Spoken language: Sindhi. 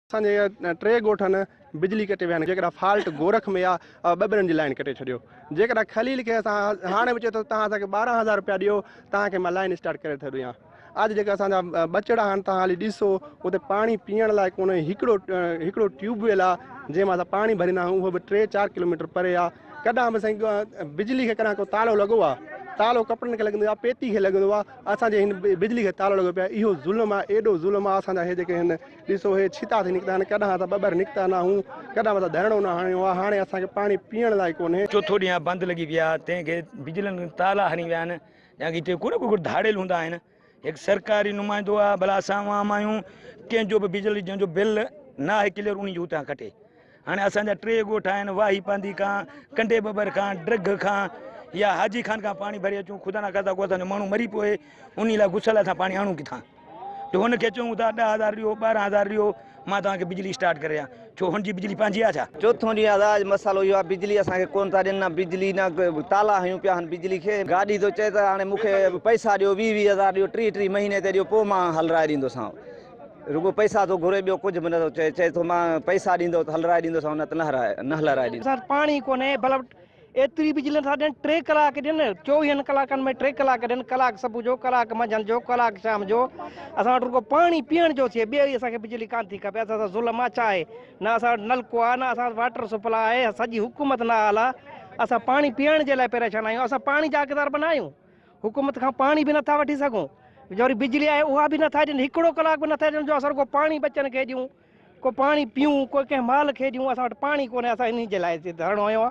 اسان جي ٽي ڳوٺن بجلي ڪٽي ويا آهن جيڪڏهن فالٽ گورک ۾ آ ٻٻرن جي لائين ڪٽي ڇڏيو جيڪڏهن خليل کي اسان هاڻي به چئي ٿو توهان اسان کي 12000 روپيا ڏيو توهان کي مان لائين اسٽارٽ ڪري ٿو ڏيان اڄ جيڪا اسان جا ٻچڙا آهن توهان هلي ڏسو اتي پاڻي پيئڻ لاء ڪونهي هڪڙو هڪڙو ٽيوب ويل آ جنهن مان اسان پاڻي ڀريندا آهيون اهو به 3 4 ڪلوميٽر پري آ ڪڏهن به سائين بجلي کي ڪڏهن ڪو تالو لڳو آ تالو ڪپڙن کي لڳندو آ پيتي کي لڳندو آ اسان جي هن بجلي کي تالو لڳو پيو آ اهو ظلم آ ايڏو ظلم آ اسان جا هي جيڪي هن ڏسو هي ڇتا ٿي نڪتا آهن، ڪڏهن اسان ٻٻر نڪتا نه آهيون، ڪڏهن اسان ڌرڻو نه هڻيو آهي، هاڻي اسان کي پاڻي پيئڻ لاء ڪونهي. چوٿون ڏينهن آ بند لڳي پيا، تنهن کي بجلين تالا هڻي ويا آهن، يا هتي ڪو نه ڪو ڌاڙيل هوندا آهن، هڪ سرڪاري نمائندو آ، ڀلا اسان عوام آهيون، ڪنهن جو به بجلي جنهن جو بل نه آهي ڪليئر انهي جو اتان ڪٽي. هاڻي اسان جا ٽي ڳوٺ آهن، واهي پانڌي کان، ڪنڊي ٻٻر کان، ڊرگهه کان يا حاجي خان کان پاڻي ڀري اچون، خدا نخواسته ڪو اسان جو ماڻهو مري پوي، انهي لاء غسل اسان پاڻي آڻون ڪٿان؟ جو هن کي چئون ٿا 10,000 ڏيو، 12,000 ڏيو، مان توهان کي بجلي اسٽارٽ ڪري ڏيان، ڇو هن جي بجلي پنهنجي آهي ڇا؟ چوٿون ڏينهن آزاد اڄ مسئلو اهو آهي بجلي اسان کي ڪونه ٿا ڏين نه بجلي نه تالا هنيون پيا آهن بجلي کي. گاڏي ٿو چئي ته هاڻي مون کي پئسا ڏيو 20 20 هزار ڏيو 30 30 مهيني تي ڏيو پوء مان هلرائي ڏيندوسانو. رڳو پئسا ٿو گهري ٻيو ڪجهه به نه ٿو چئي، چئي ٿو مان پئسا ڏيندو ته هلرائي ڏيندوسانو نه ته نه هلرائي ڏيندوسانو. اسان وٽ پاڻي ڪونهي ڀلا ايتري بجلي نٿا ڏين 3 ڪلاڪ ڏين 24 ڪلاڪن ۾ 3 ڪلاڪ ڏين ڪلاڪ صبح جو ڪلاڪ منجهند جو ڪلاڪ شام جو اسان وٽ رڳو پاڻي پيئڻ جو ٿئي ٻي اسان کي بجلي ڪانه ٿي کپي اسان سان ظلم آ ڇا آهي نه اسان وٽ نلڪو آ نه اسان وٽ واٽر سپلاء آهي سڄي حڪومت نااهل آ اسان پاڻي پيئڻ جي لاء پريشان آهيون اسان پاڻي جا حقدار به نه آهيون حڪومت کان پاڻي به نٿا وٺي سگهون جو وري بجلي آهي اها به نٿا ڏين هڪڙو ڪلاڪ به نٿا ڏين جو اسان رڳو پاڻي ٻچن کي ڏيون ڪو پاڻي پيئون ڪو ڪنهن مال کي ڏيون اسان وٽ پاڻي ڪونهي اسان انهي جي لاء ڌرڻو هنيو آ.